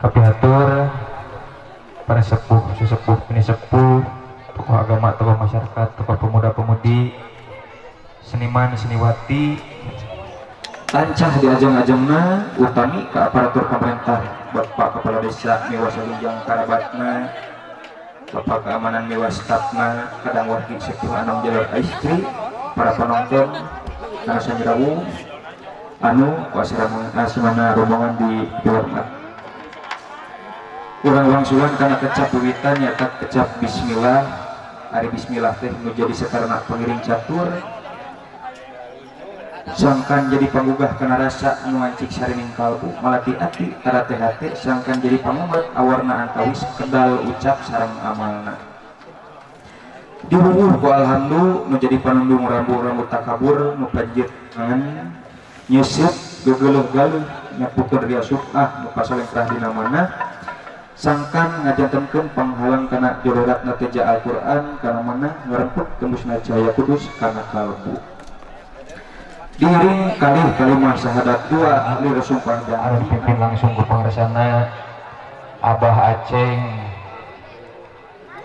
Kapihatur para sepuh, sesepuh, pinisepuh, tokoh agama, tokoh masyarakat, tokoh pemuda-pemudi, seniman, seniwati, tancah diajeng-ajengna utami ke aparatur pemerintah, Bapak Kepala Desa miwah sajenjang karabatna, Bapak Keamanan miwah stafna, kadang wargi sepuh anom jaler istri, para penonton anu sanjrawu anu kuasana rombongan dihormat. Urang wangsulan kana kecap wiwitan nyata kecap bismillah. Ari bismillah teh nu jadi sakarna pengiring catur sangkan jadi panggugah kana rasa nu ngancik sarining kalbu malati ati tarate hate sangkan jadi pangumat awarna antawis kedal ucap sareng amalna diwuwuh ku alhamdu nu jadi panundung rambu-rambu takabur nu pajit ngan nyeuseut gegeleuh galuh nyapukeun ria sukah nu pasalengkrah dina mana sangkan ngajantenkeun panghalang kana joloratna teja Al-Qur'an kana mana ngarempet tembusna cahaya kudus kana kalbu diiring kalih kalimah syahadat dua lir sumpah Anu dipimpin langsung ku pangarsana Abah Aceng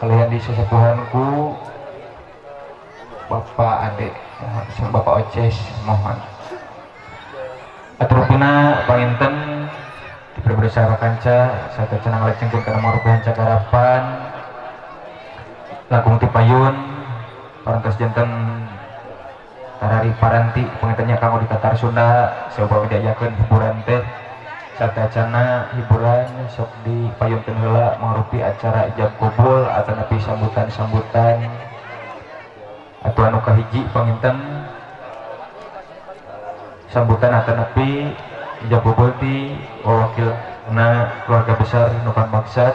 kalian di sesepuhanku Bapak Ade, Bapak Oces, mohon aturupina panginten di kanca satu cenang lecengkeun kana marupihan cagarapan langkung ti payun parantos janten tarari paranti pangintennya kanggo di Tatar Sunda saupami diajakeun hiburan teh satacana hiburan sok di payunkeun heula mangrupi acara ijab kabul atau nepi sambutan-sambutan atau anu kahiji panginten sambutan atau nepi ijab kabul ti wakil na keluarga besar nukan maksad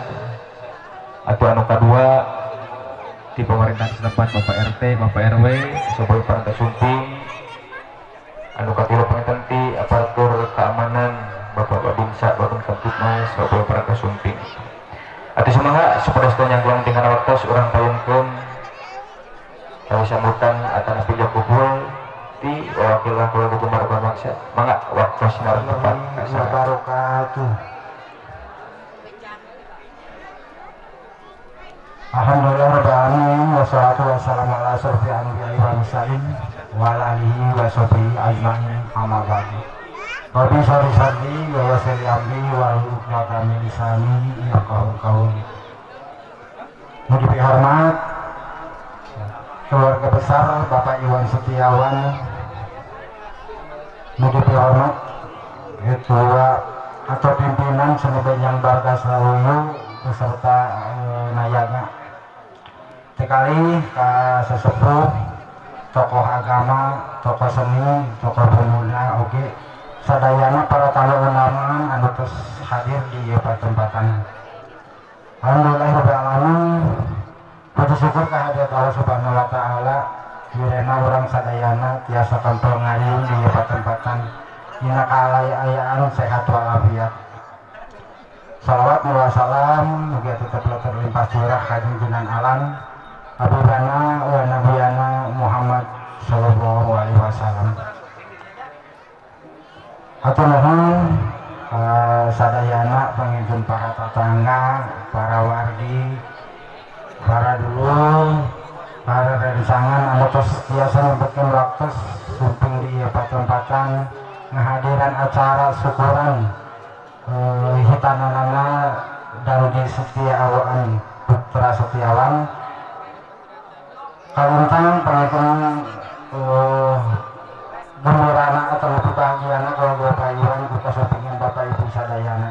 atau anu kadua di pemerintahan setempat Bapak RT, Bapak RW, sebagai parantos sumping anu katilu panginten ti aparatur keamanan Bapak Babinsa, Babin Kamtibmas, sebagai parantos sumping. Atuh sumangga supados teu nyanggulang tinggal waktos urang payunkeun kali sambutan atau ijab kabul ti wakil keluarga Gumar Bangsa. Mangga waktu sinar tempat wabarakatuh. Alhamdulillah rabbil alamin wassalatu wassalamu ala asyrofil anbiya'i wal mursalin wa ala alihi wa sahbihi ajmain amma ba'du. Rabbi shrah li sadri wa yassir li amri wa hlul 'uqdatam min lisani yafqahu qawli. Mugi dihormat keluarga besar Bapak Iwan Setiawan, mugi dihormat ketua atau pimpinan seni Benjang Barga Saluyu beserta nayaga sekali ke sesepuh tokoh agama, tokoh seni, tokoh pemuda, oke sadayana para tamu undangan anu tos hadir di ieu patempatan. Alhamdulillah rabbil alamin. Puji syukur kehadirat Allah Subhanahu wa taala direna urang sadayana tiasa kempel ngariung di ieu patempatan dina kaayaan sehat walafiat. Salawat wa salam mugia tetap terlimpah curah ka junjunan alam Habibana wa nabiyana Muhammad sallallahu alaihi wasallam. Hatur nuhun sadayana pangintun para tetangga, para wargi, para dulur, para rencangan anu tos tiasa nyempetkeun waktu sumping di ieu patempatan ngahadiran acara syukuran hitananana dan di Setiawan Putra Setiawan kalintang pangintun Gembirana atau lebih bahagiana kalau gue payuan ku kasupingin Bapak Ibu sadayana.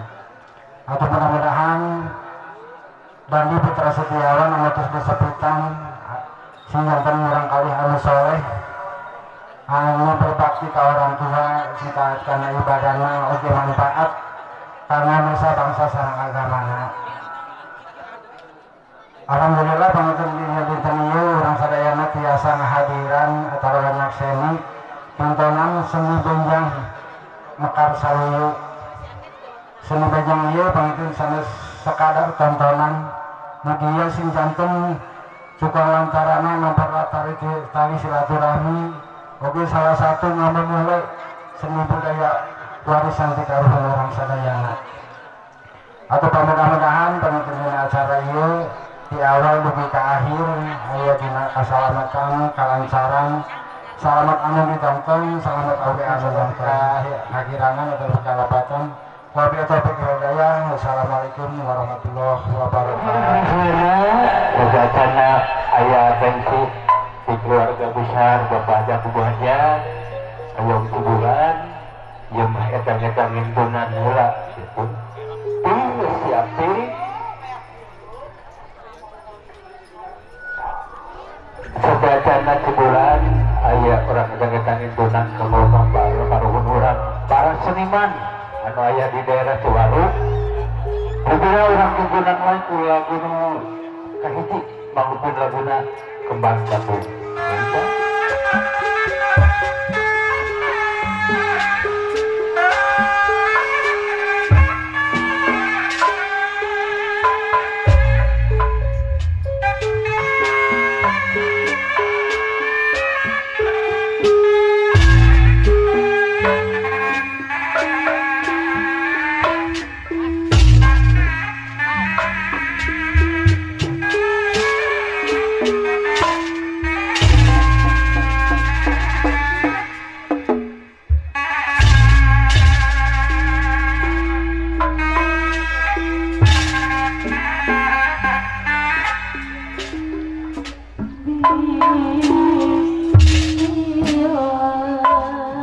Atau mudah-mudahan Bandi Putra Setiawan anu tos disepitan sing janten murang kali anu soleh, anu berbakti ke orang tua, sing taat kana ibadahna, oge manfaat karena nusa bangsa sareng agamana. Alhamdulillah, panginten dina dinten ieu urang sadayana tiasa ngahadiran atau nyakseni tontonan seni benjang Mekar Saluyu. Seni benjang ieu panginten sanes sekadar tontonan, mugia sing janten cukong lancarana mempererat tali silaturahmi, oge salah satu ngamumule seni budaya warisan ti karuhun urang sadayana. Atau mudah-mudahan panginten dina acara ieu di awal dugi ka akhir aya dina kasalamatan, kalancaran, salamat anu ditonton, salamat oge anu kakirangan atau kalepatan. Wabillahi taufiq wal hidayah. Wassalamualaikum warahmatullahi wabarakatuh. Wacana aya atensi di keluarga besar Bapak Haja Kubuhnya ayam kuburan ya mah eta-eta ngintunan heula gitu. Ih, siapin Sacana cibulan aya orang eta-eta ngintunan ka karuhun urang para seniman anu aya di daerah Ciwaru. Kubira urang ngintunan wae ku lagu nu kahiji, mangupun laguna Kembang Bandung. Gitu.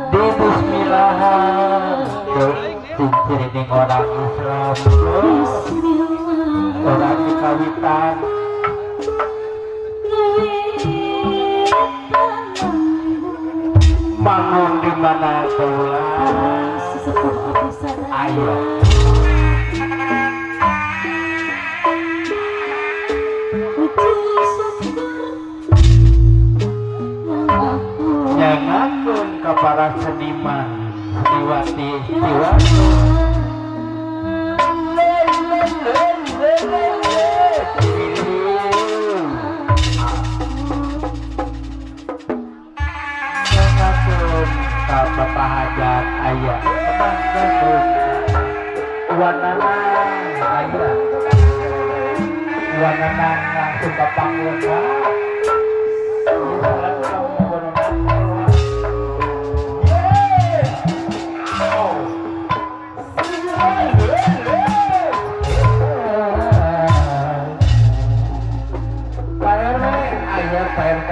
Di bismillahan cirining orang Islam, orang dikawitan bangun di mana tulang ayo nyangakeun ka para seniman seniwati siwatu. Nyangakeun ka Bapak Hajat aya Kembang Bandung, wanana aya wanana langsung ke panggung. Pak RW aya Pak RK.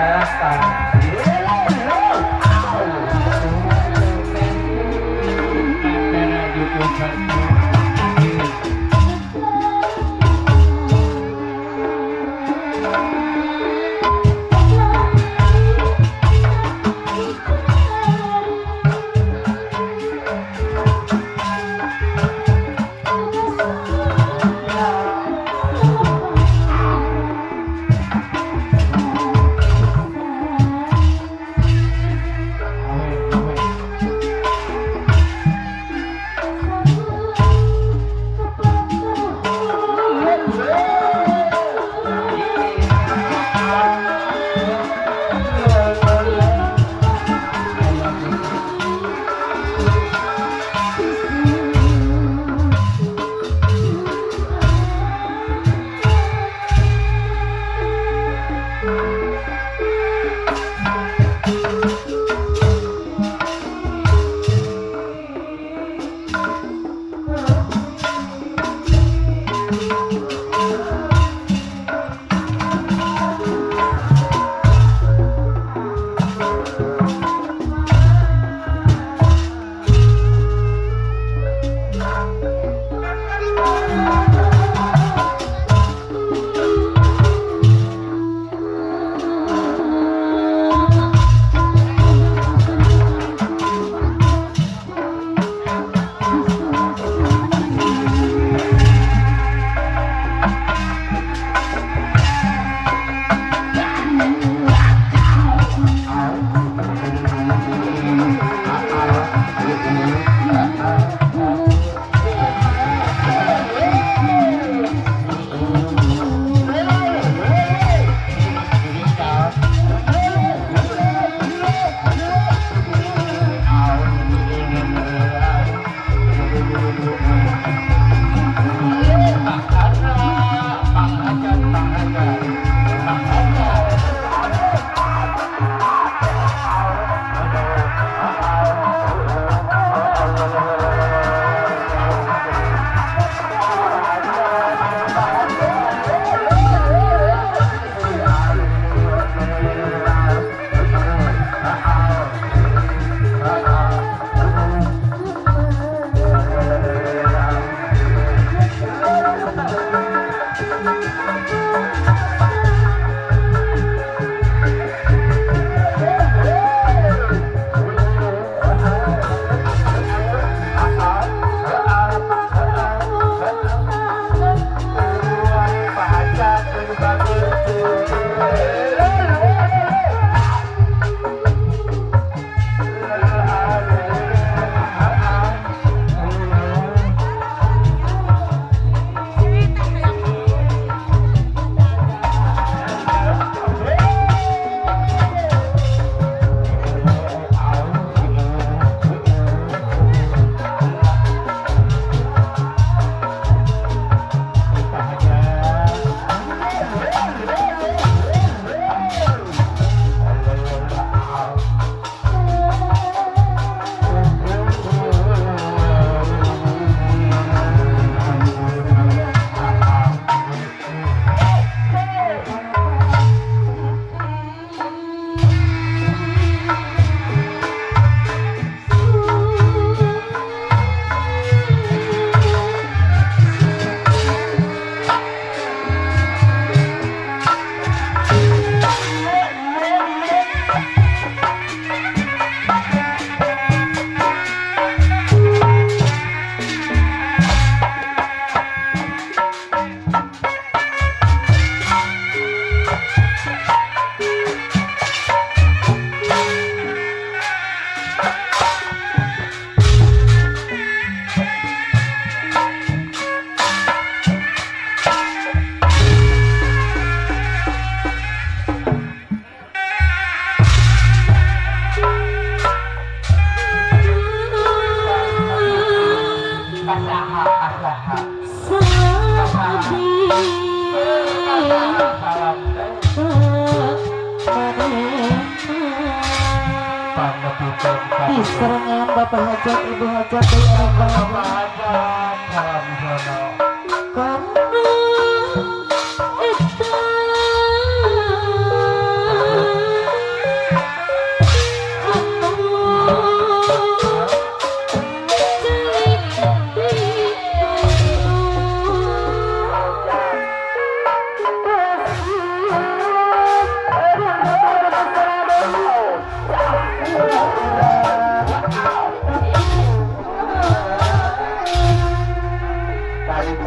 Di serangan Bapak Hajat, Ibu Hajat, Bapak Hajat, salam sono. Karena itu Thank you.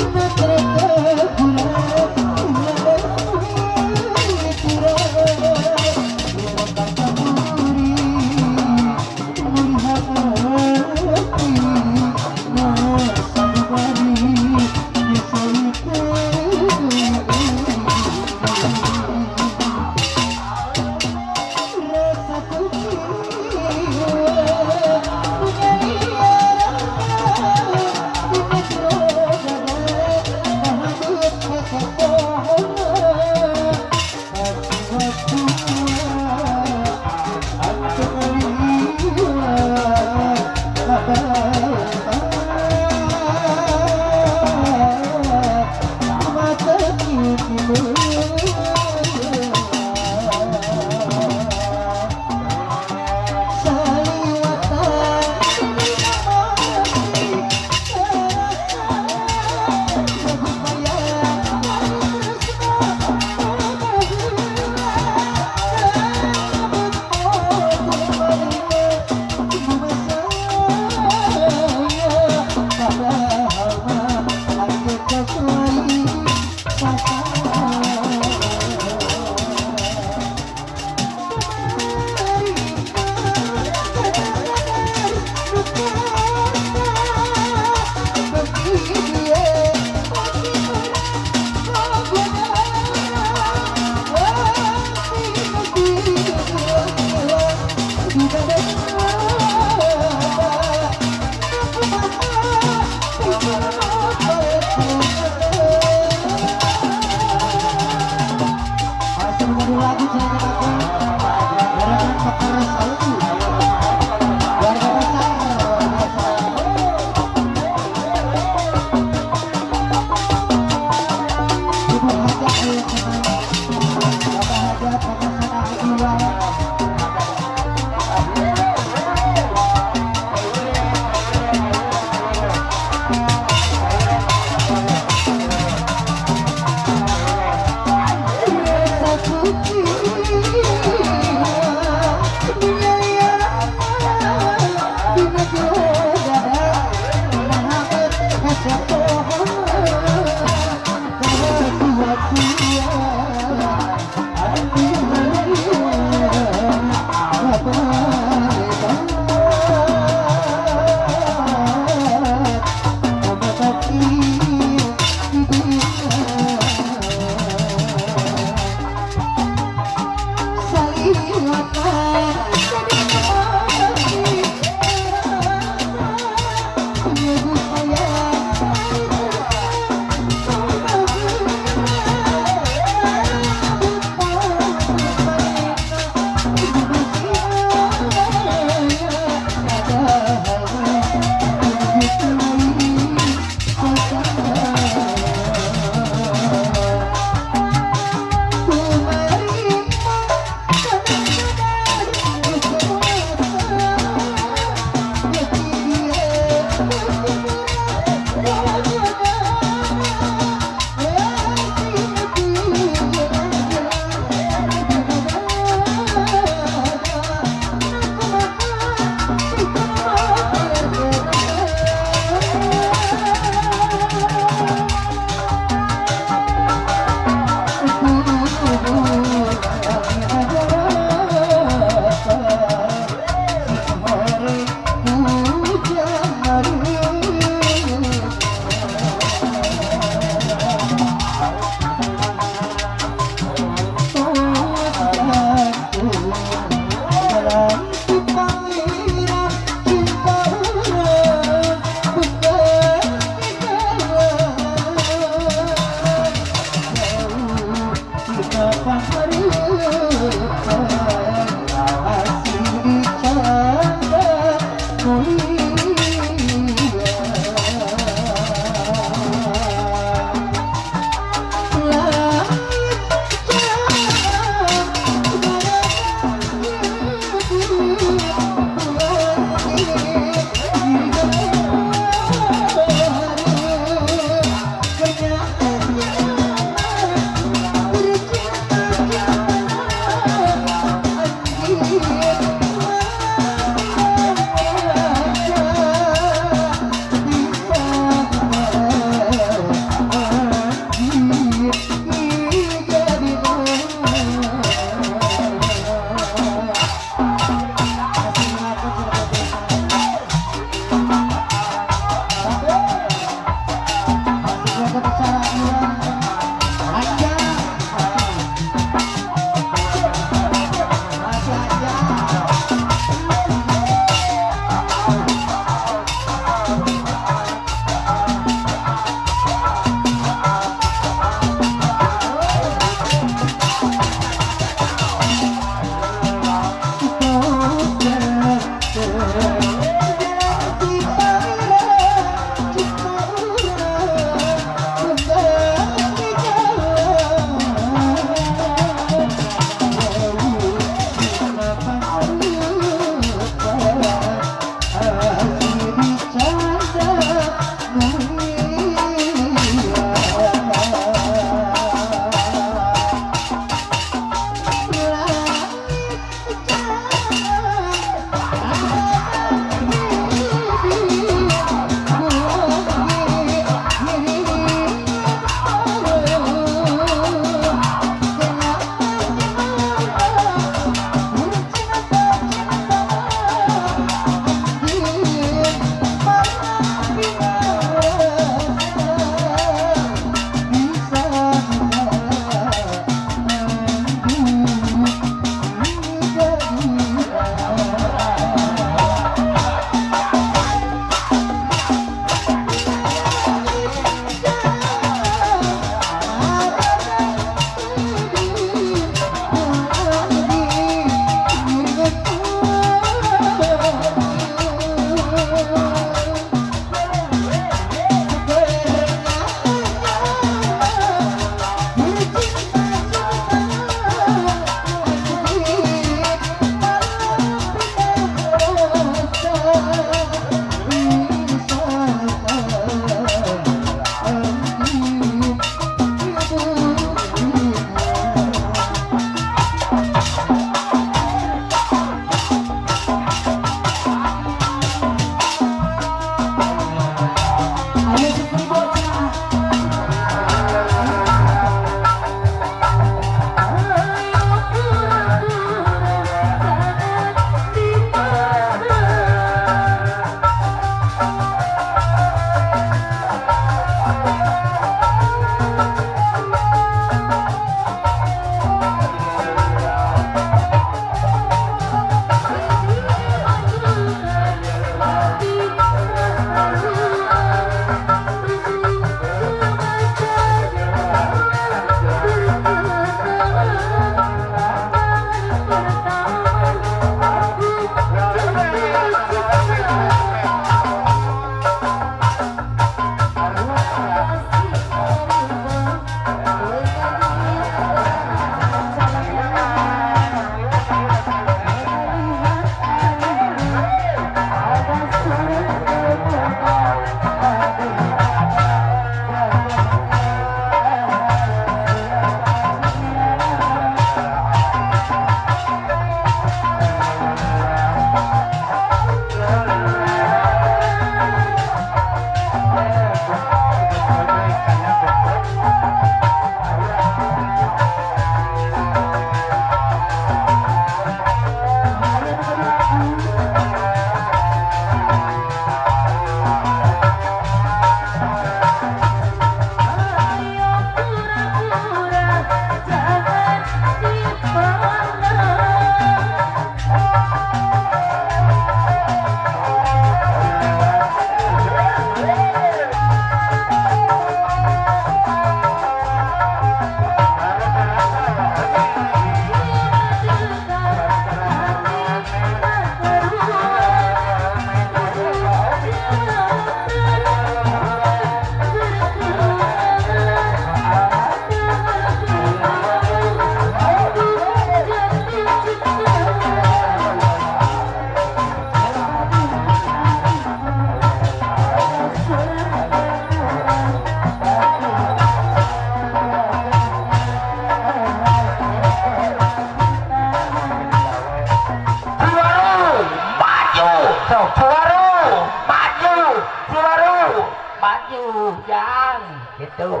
Sok Ciwaru maju, Ciwaru maju, jang gitu.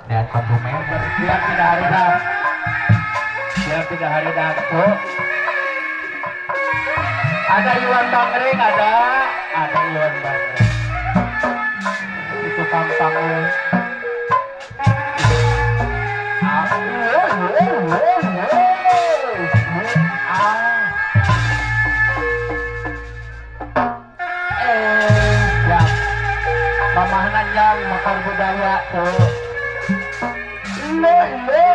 Dan konsumen Biar tidak hareudang. Biar tidak hareudang tuh. Ada Iwan Bangring, ada Iwan Bangring. Itu panggung. Ya, mamahanan yang makar budaya tuh. Le le.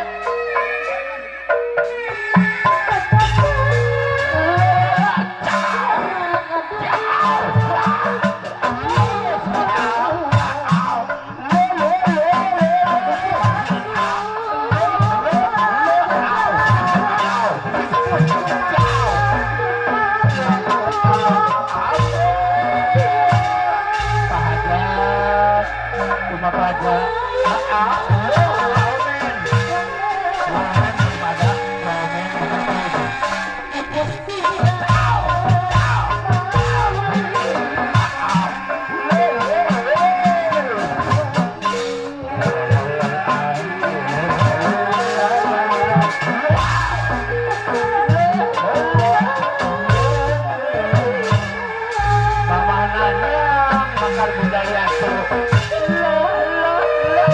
Pak Hajat, Rumah Pak Hajat. Amen. Amen, belum ada. Amen, Mamahanan yang makar budaya tuh. Le le le.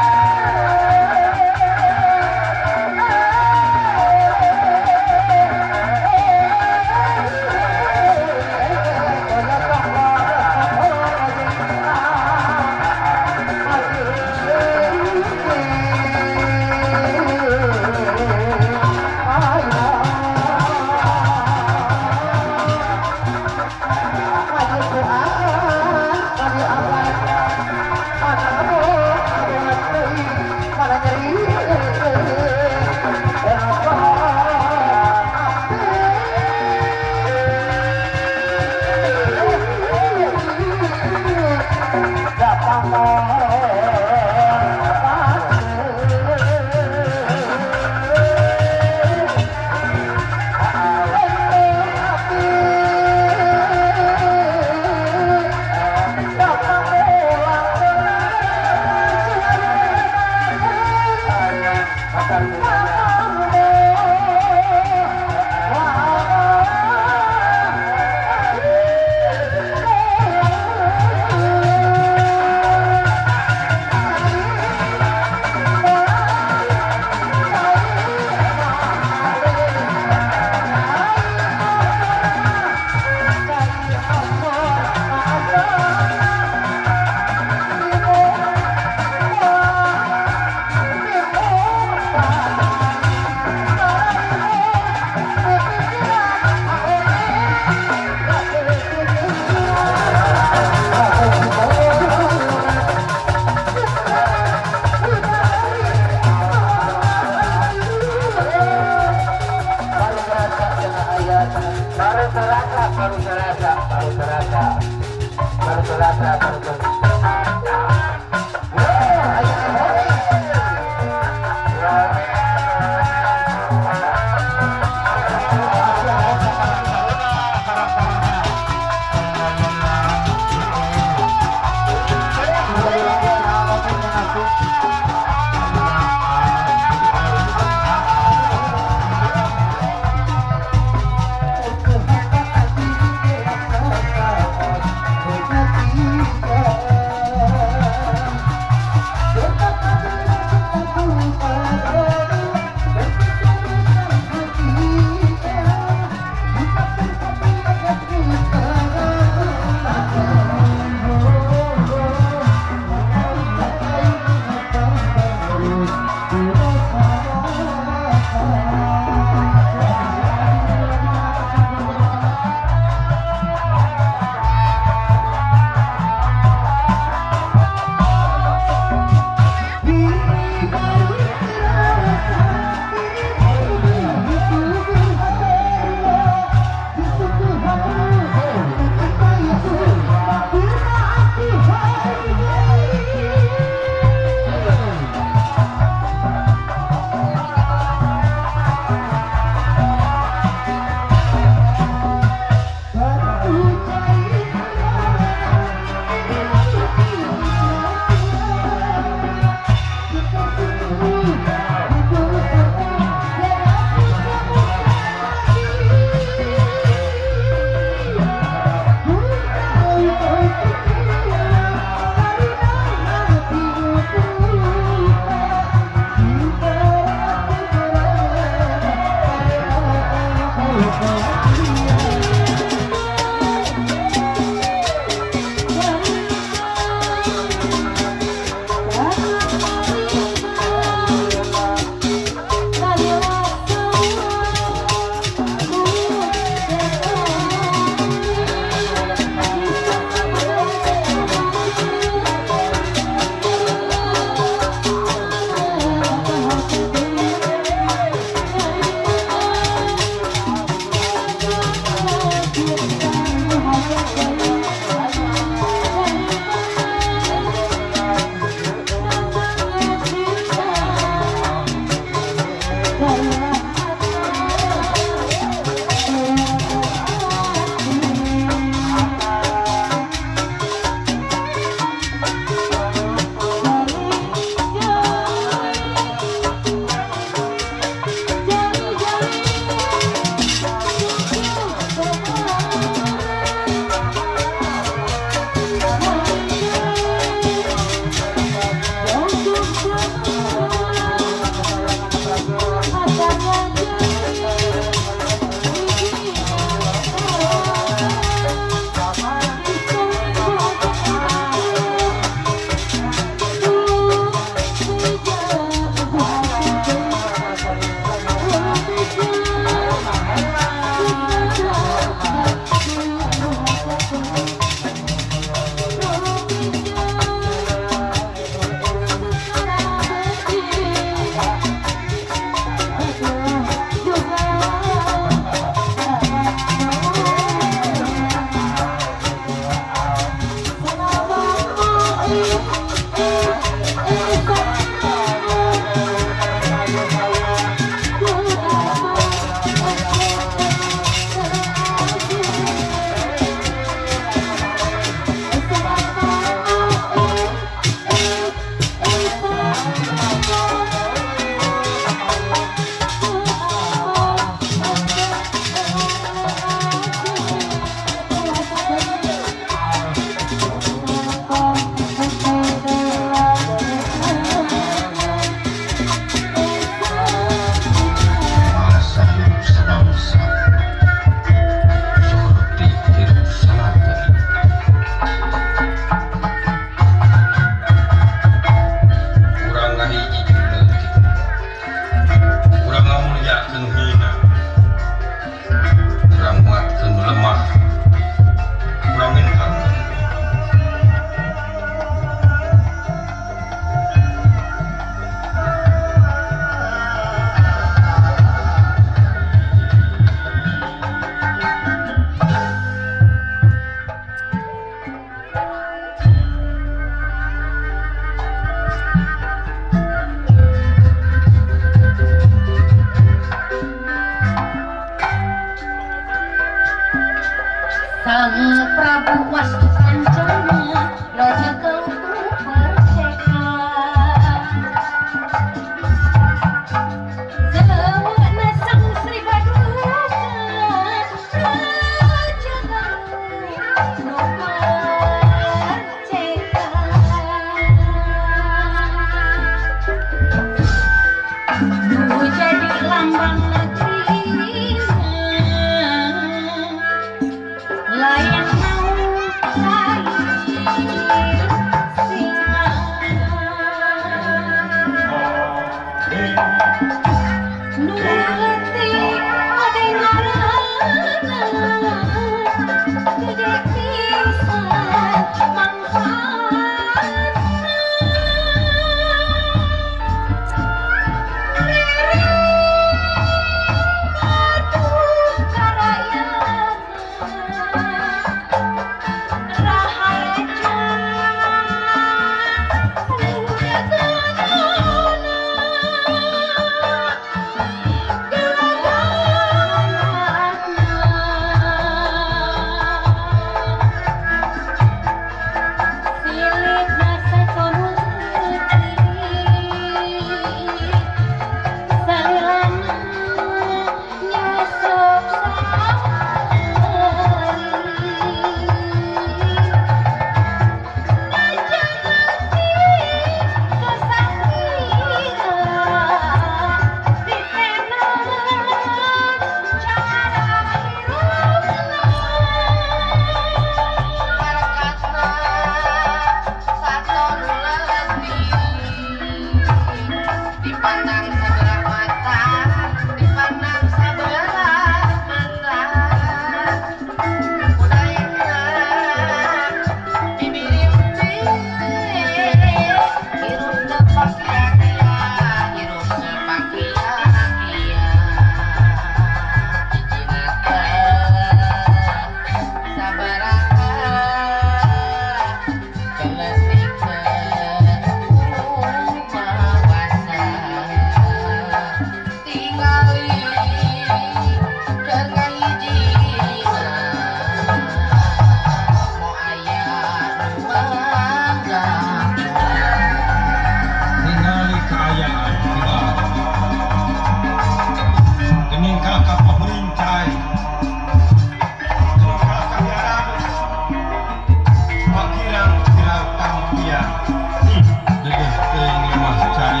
Dedeh teuing lemah cai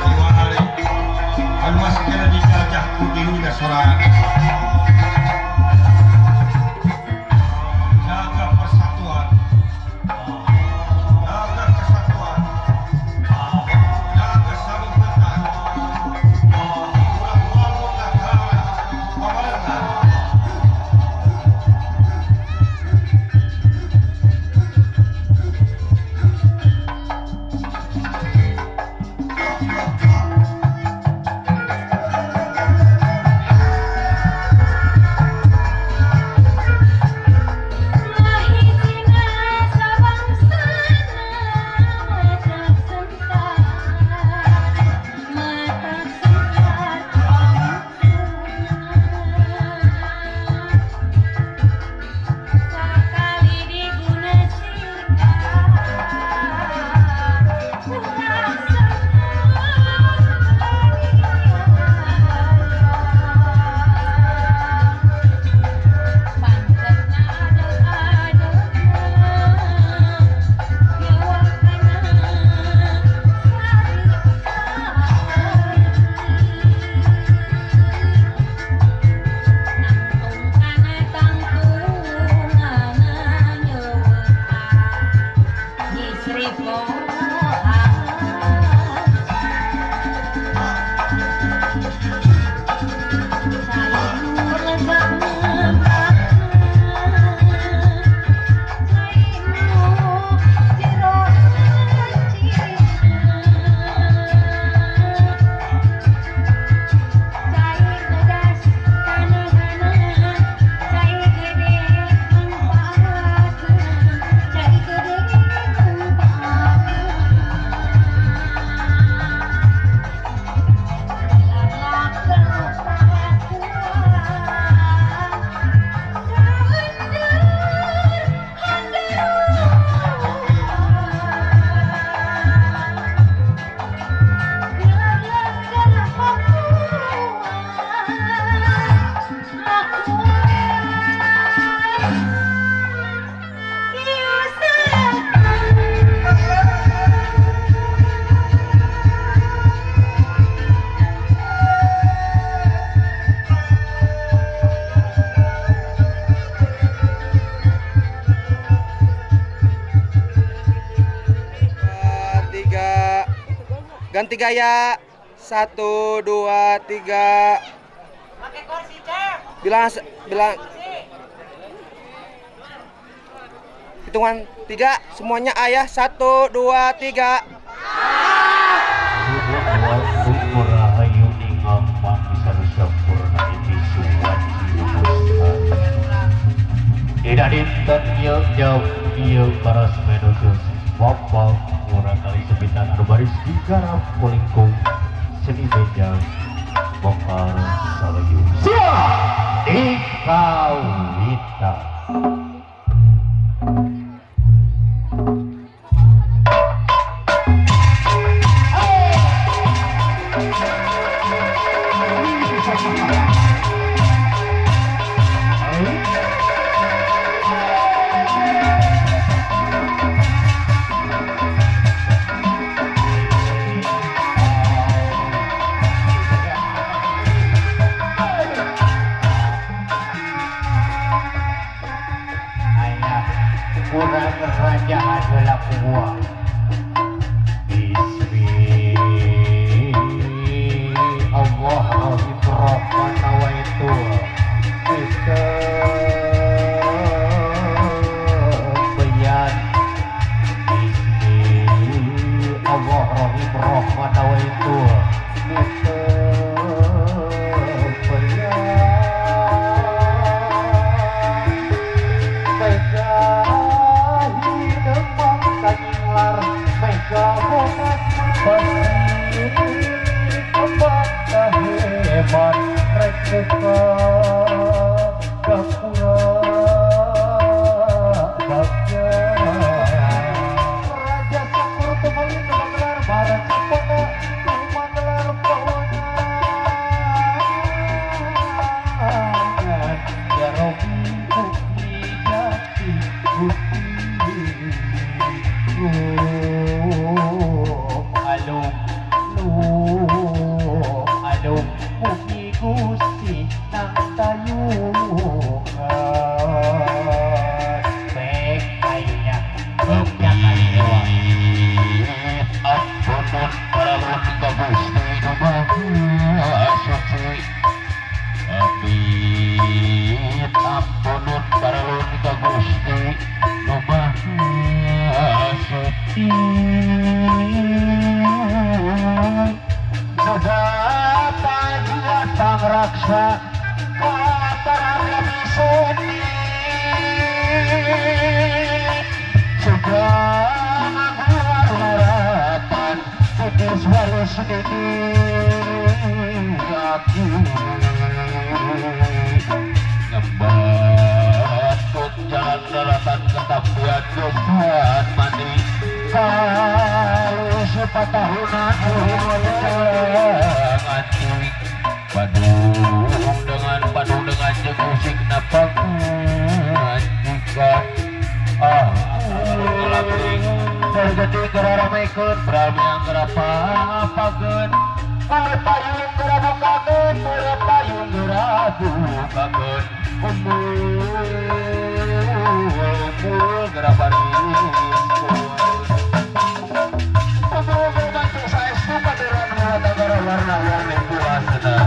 Iwahari anu masih kena dijajah ku dirina sorangan. Jaga persatuan, jaga kesatuan, jaga sabungketan, urang wangun negara pamarentah. Ganti gaya. 1, 2, 3. Bilang, bilang. Hitungan 3, semuanya ayah. 1, 2, 3. Tidak dinten ieu ieu baras menuju bapak murah kali sepitan anu baris digarap kulingkung seni benjang bongkar salayu siap di kawitan. Raja Sakur Tumali Tumanglar Barat Cempaka Tumanglar Pawan. Gusti nang tayungan pek kayunya peknya kali dewa Ampunun paralun ka Gusti nu Maha Suci. Amin ampunun paralun ka Gusti nu Maha Suci. Sang raksa katarang biseni sudah harapan putus harus ini aku ngembatut jalan daratan ketambuhan kesan mandi kalau sepatahunan Badung dengan jegusik napakan jika ah ngelaping terjadi geraramekeun beralmiang gerapapakeun payung gerabukakeun payung gerabukakeun umbul umbul gerabariskeun umbul bantu saestu paderan mata warna-warni puasna.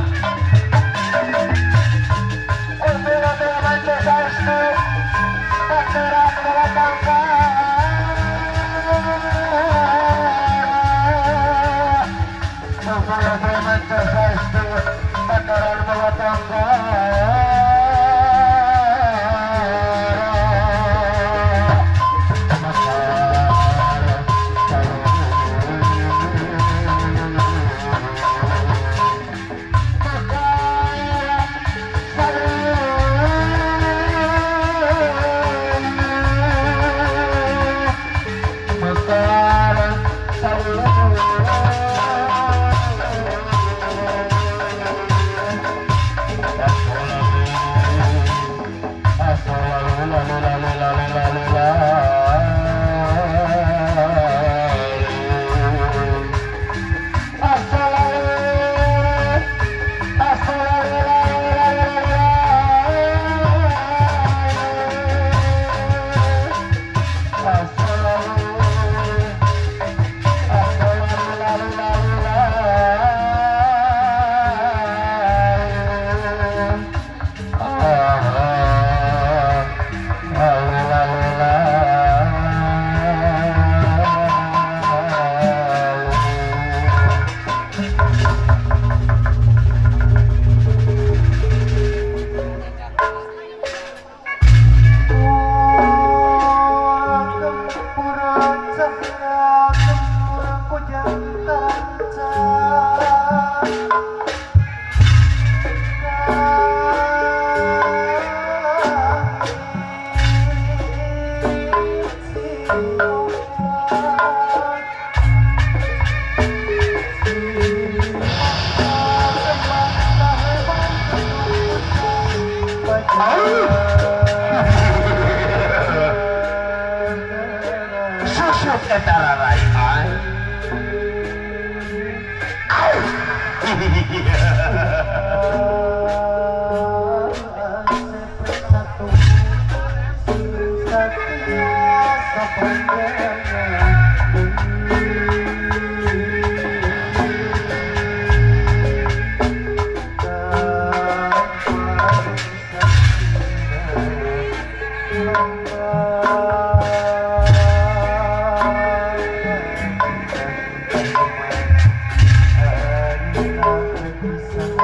Bisa.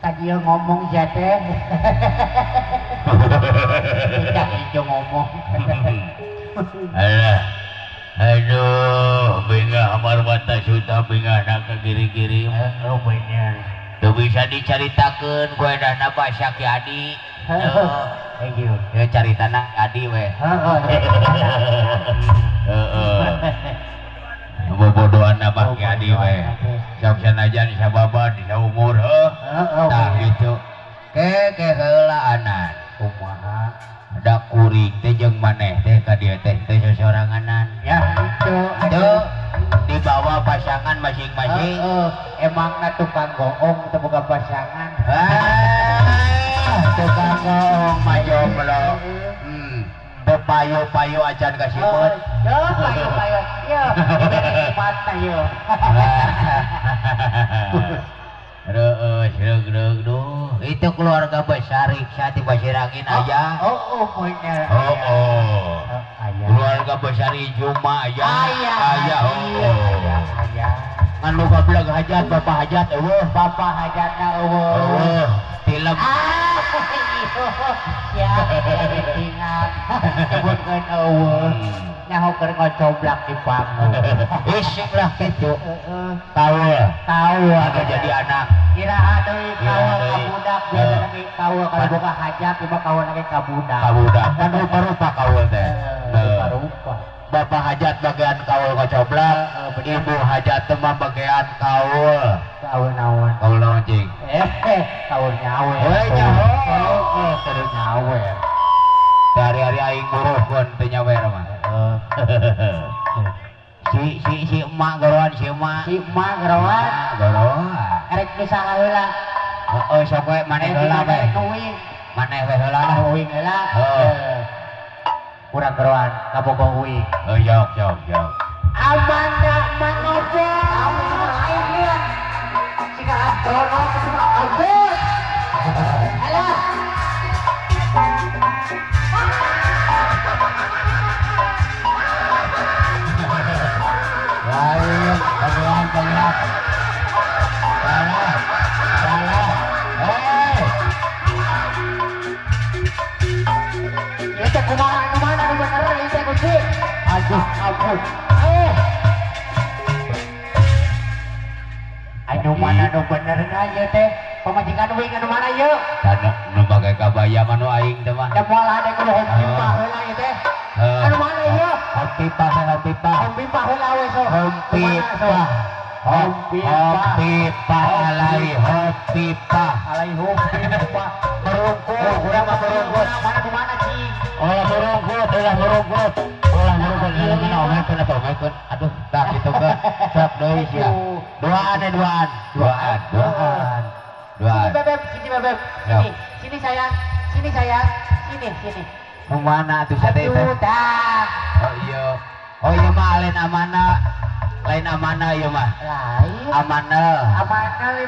Tadi ngomong sia teh. Cak ijo ngomong. Alah. Aduh, bengah marwata suta bengah nak ke giri-giri. Oh bener. Teu bisa dicaritakeun ku edahna basa Ki Adi. Heeh. Ieu. Ya caritana Adi we. Heeh. Heeh. Bobodohan mah Ki Adi we. Sok sanajan sababad saumur heuh. Heeh. Tah kitu. Ke heulaanan. Kumaha? Da kuring teh jeung maneh teh ka dieu teh teh sosoranganan. Ya itu. Teu dibawa pasangan masing-masing. Heeh, emangna tukang goong teu boga pasangan. Ah, tukang goong mah jomblo. Teu payu-payu acan ka siput. Yo payu-payu. Yo, dibere nikmatna yo. Reueus reug-reug duh. Itu keluarga besar Riksa di Pasirangin aja. Oh, oh, bener. Oh, oh. Aya. Keluarga besar Ijuma aja. Aya. Aya, oh. Aya. Ngan nu goblok hajat bapak hajat eueuh. Bapak hajatna eueuh. Eueuh, tilem. Ah, iya. Siap, tinggal. Sebutkeun eueuh. Nyaho keur ngocoblak di panggung. Isik lah kitu. Heeh. Kaul. Kaul Anu jadi anak. Iraha deui kaul Iraha ka deui. budak biasana ge kaul kalau boga hajat ieu mah kaul ge ka budak. Ka budak. Kan rupa-rupa kaul teh. Rupa-rupa. Bapak hajat bagian kaul ngocoblak, Bener. ibu hajat teh mah bagian kaul. Kaul naon? Kaul naon cing? Kaul nyawer. Heuh, nyaho. Heeh, kudu nyawer. Hari-hari aing buruhkeun teu nyawer mah. Si si si emak goroan si emak. Si emak goroan. Goroan. Erek nu saha heula? Heeh, sok we maneh heula we. Erek nu uing. Maneh we heula lah. Uing heula. Heeh. Kurang goroan kabogoh uing. Oh, jok jok jok. Amanda Manopo. Aing siga astronom ampun. Alah. Lain, bagian bagian. Salah, salah. Hei. Ieu teh kumaha anu mana anu bener ieu teh Gusti? Aduh, ampun. Anu mana nu benerna ieu teh? Pamajikan uing anu mana ieu? Tah nu make kabaya mah nu aing teh mah. Da moal hade kudu hompipah heula ieu teh. Anu mana ieu? Hompipah hompipah. Hompipah heula we sok. Hompipah. Hompipah. Hompipah alai hompipah. Alai hompipah. Merungkut, urang mah merungkut. Mana kumaha cing? Ulah merungkut, ulah merungkut. Ulah merungkut, ulah omekeun atuh omekeun. Aduh, tah kitu keun. Sok deui sia. Duaan eh duaan. Duaan, duaan. Duaan. Sini bebeb, sini bebeb. Sini, sini sayang. Sini sayang. Sini, sini. Nu mana atuh sia teh? Aduh, dah. Oh iya. Oh iya mah lain amanah. Lain amanah ieu mah. Lain. Amanah. Amanah.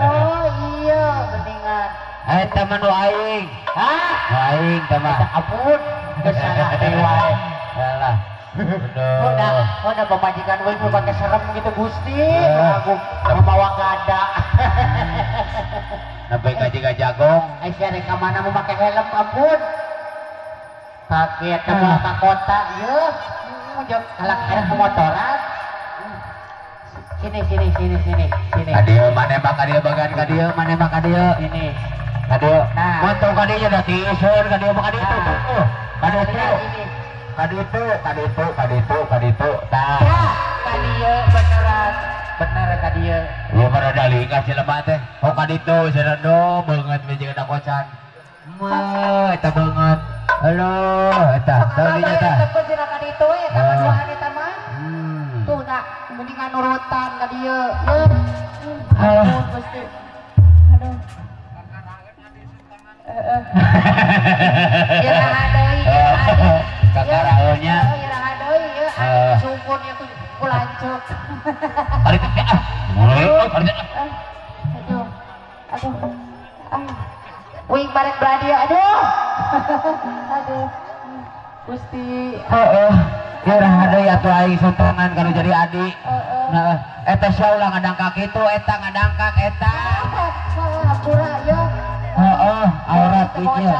Oh iya, mendingan. Eta mah nu aing. Hah? Nu aing teh mah. Ampun, geus salah deui wae. Salah. Udah pamajikan we nu pake serem gitu Gusti. Aku mawa gada. Sampai gaji jagong. Sia rek ka mana mau make helm ampun. Kaget ka ka kota ieu. Jeung kalak erek motoran. Sini sini sini sini sini. Ka dieu maneh mah ka dieu bagian ka dieu maneh mah ka dieu. Sini. Ka dieu. Nah. Montong ka dieu da tiiseun ka dieu mah ka dieu tuh. Ka dieu tuh. Ka ditu, ka ditu, ka ditu, ka ditu. Tah. Ka dieu beneran. Bener ka dieu. Ieu mah rada lingkah jelema teh. Oh ka ditu cenah do beungeut we jeung kocan. Mah eta beungeut. Halo, eta teu dinya tah. Teu cenah ka ditu we eta kaduaan eta mah. Tuh nah, mendingan nurutan ka dieu. Yeuh. Ampun Gusti. Aduh. Heeh. Iraha deui, iraha deui. Kakaraeunnya. Iraha deui ieu anu sungkun ieu ku lanceuk. Balik teh ah. Aduh. Aduh. Ah. Wing bareng belah dia. Aduh. Aduh. Gusti. Heeh. Kira deui atuh aing suntangan kalau jadi adik. Nah, eta sia ulah ngadangkak kitu, eta ngadangkak eta. Hampura ya. Heeh, aurat ieu.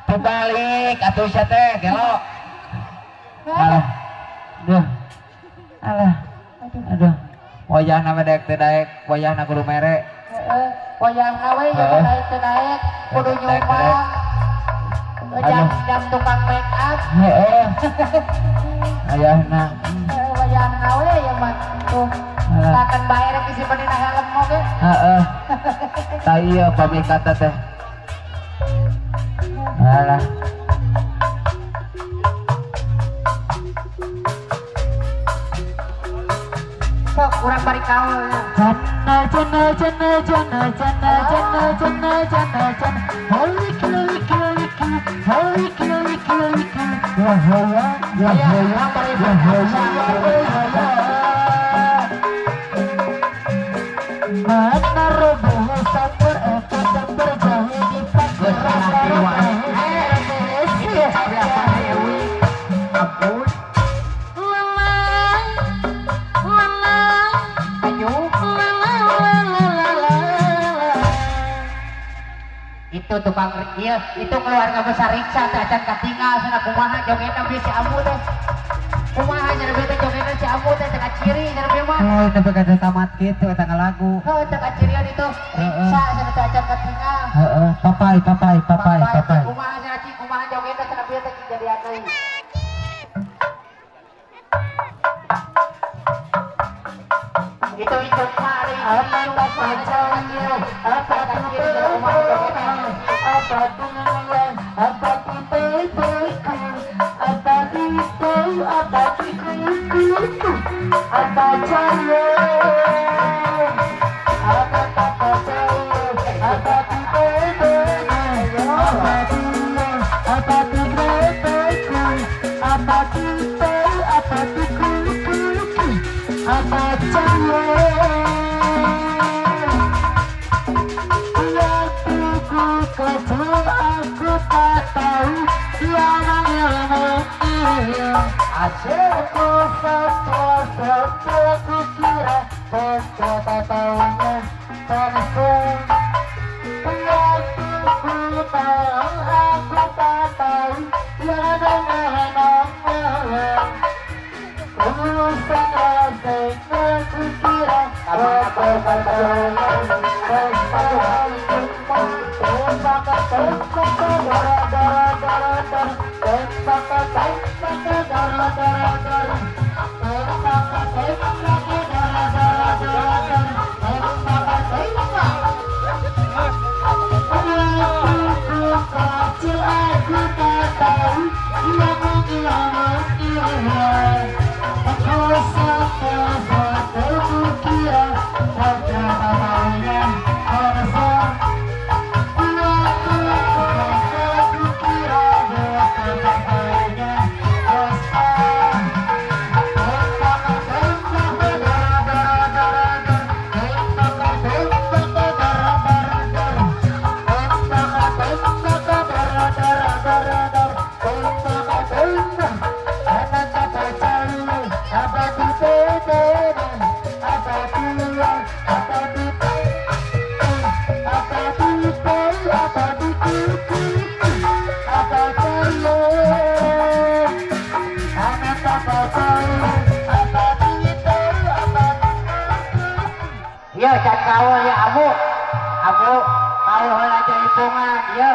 Dibalik atuh sia teh gelo. Alah. Duh. Alah. Aduh. Wayahna we daek teu daek, wayahna kudu mere. Heeh, wayahna we ya daek teu daek, kudu nyumbang. Jam jam tukang make up. Heeh. Ayahna. Wayahna we ya mah tuh. Takan bae rek disimpen dina helm oge. Heeh. Tah ieu pamikata teh. Alah. Sok urang bari kaul. Jana jana jana jana jana jana jana jana jana. Holi kili kili kili, holi kili kili kili. Ya hoya, ya hoya, ya hoya, ya hoya. Mana roboh samper eta samper jahe di pakai. Ampun. Itu tukang iya, itu keluarga besar Riksa teh acan katinggal sana kumaha jogetna bieu si Ambu teh. Kumaha cenah bieu teh jogetna si Ambu teh teh kaciri cenah bieu mah. Oh, teh ka tamat kitu eta ngalagu. Heuh, teh kacirian itu Riksa cenah teh acan katinggal. Heeh, papai papai papai papai. Kumaha cenah cing kumaha jogetna cenah bieu teh jadian deui. Itu itu pari apa pacarnya apa apa tunangan apa tipe apa tipe apa tipe apa cahaya apa pacarnya apa tipe apa tunangan apa tipe apa tipe apa tipe apa cahaya. Kecil aku tak tahu yang ilmu. Asyikku satu-satu aku kira ternyata taunya langsung. Waktu ku tahu aku tak tahu yang namanya. Urusan rasanya ku kira ternyata taunya. Ya can kaul ya Abu. Abu kaul heula jaipongan ya.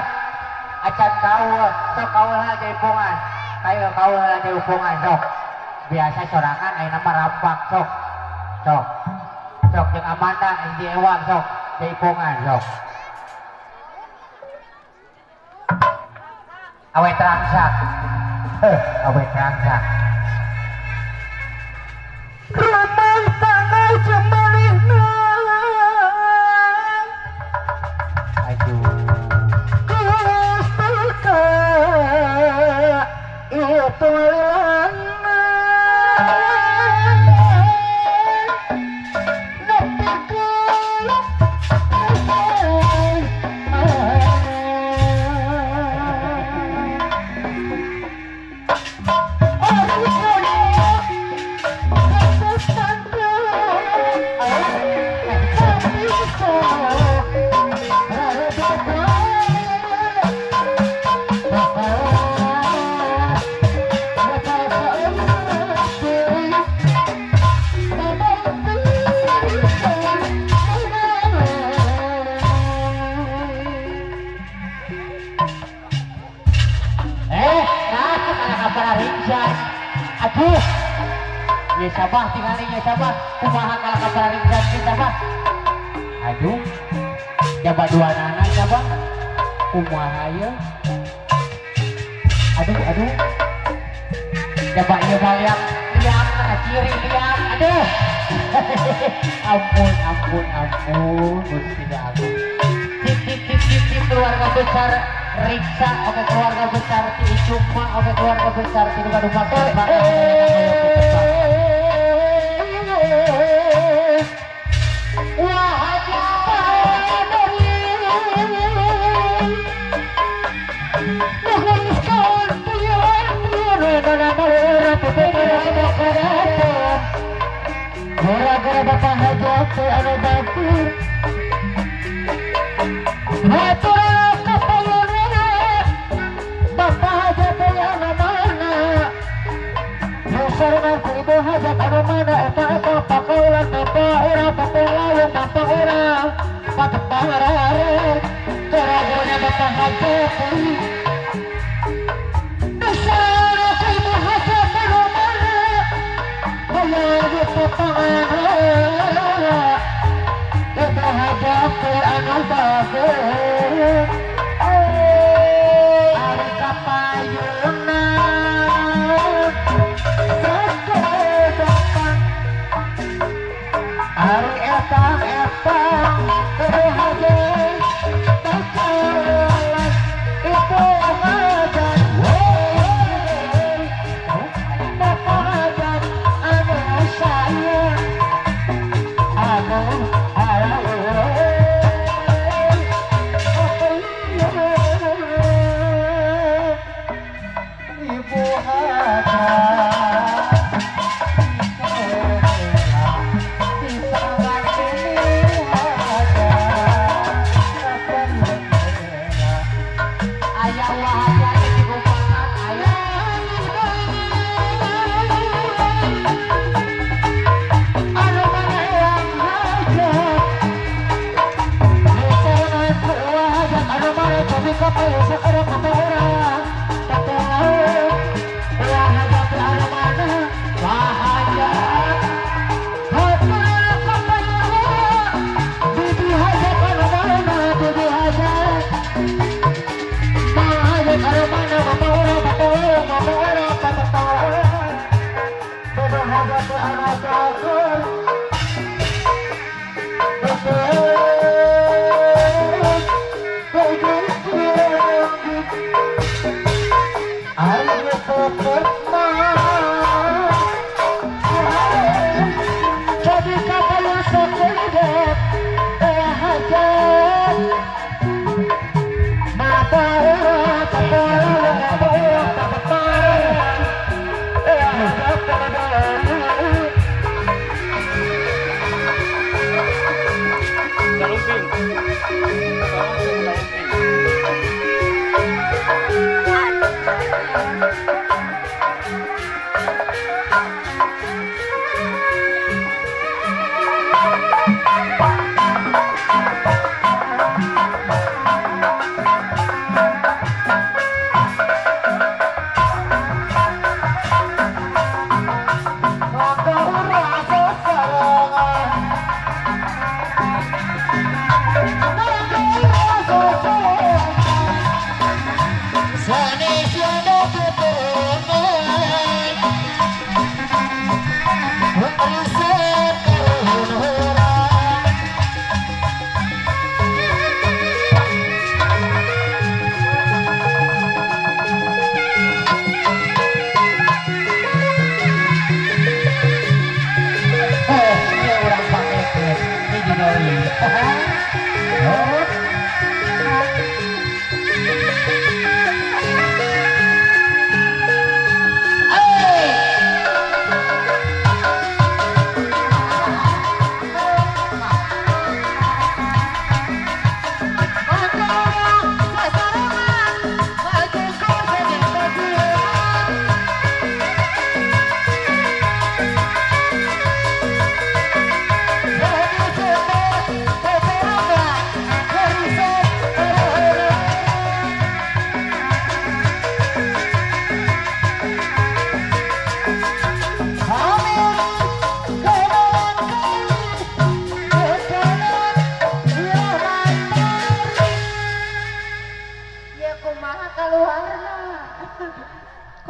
Acan kaul, sok kaul heula jaipongan. Kayo kaul heula jaipongan sok. Biasa sorangan ayeuna mah rampak sok. Sok. Sok jeung Amanda hiji ewang sok jaipongan sok. Awe terangsak. Heh, awe terangsak. Rumah tangga jemalina. Itu Ya sabah tingalinya sabah kumaha kalah kabaringgan kita bah. Aduh. Jaba dua nana sabah. Kumaha ye. Aduh aduh. Jaba ieu mah liang liang ciri liang. Aduh. Ampun ampun ampun Gusti Agung. Cik cik cik cik cik keluarga besar Riksa, oke keluarga besar ti Icuma, oke keluarga besar ti Duka-Duka. Gara-gara bapak hajat anu batur hatur kapayunna bapak hajat anu mana dasarna ku ibu hajat anu mana eta eta pakaulan bapak urang bapak lawung bapak urang pateparare gara-garanya bapak hajat dasarna ku ibu hajat anu mana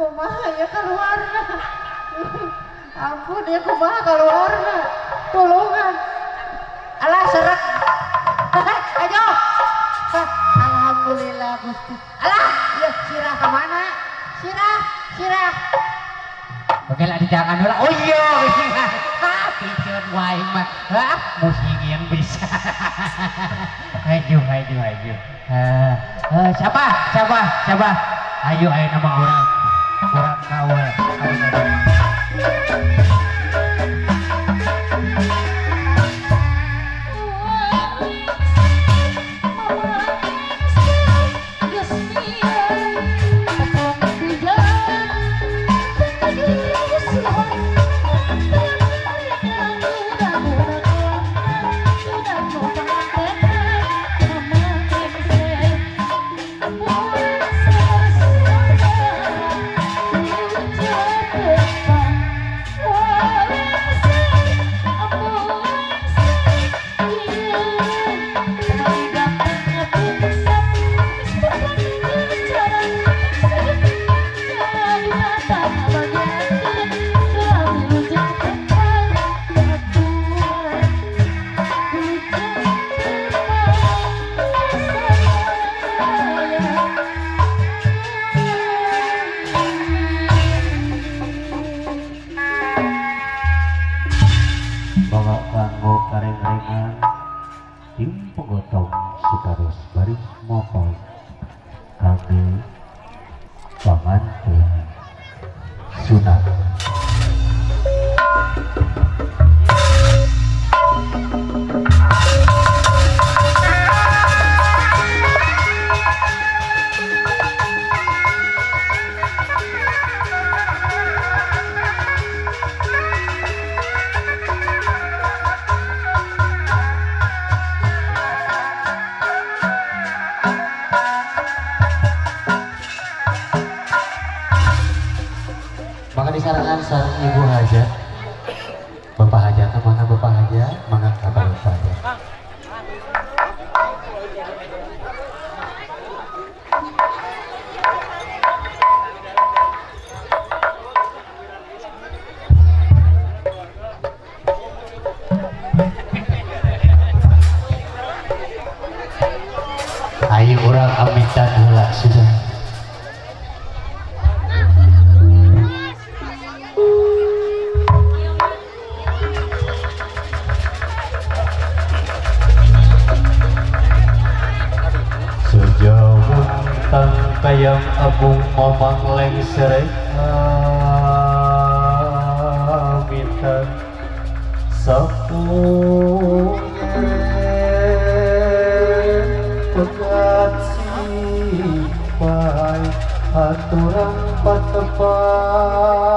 Kumaha ya keluarna. Ampun ya kumaha keluarna. Tulungan. Alah serak. Ayo. Alhamdulillah Gusti. Alah, ya sirah kemana? Sirah, sirah. Oke lah dijangan heula. Oh iya, ah, piceun wae mah. Ah, musing yang bisa. Ayo, ayo, ayo. Siapa? Siapa? Siapa? Ayo, ayo nama orang. Orang kawal. Ibu Hajat, Bapak Hajat, mana Bapak Hajat, mana kabar Bapak Hajat. Ayo orang amitan heula sudah. Yang agung momang lengser amitan sapu pegat simpai aturan patepang.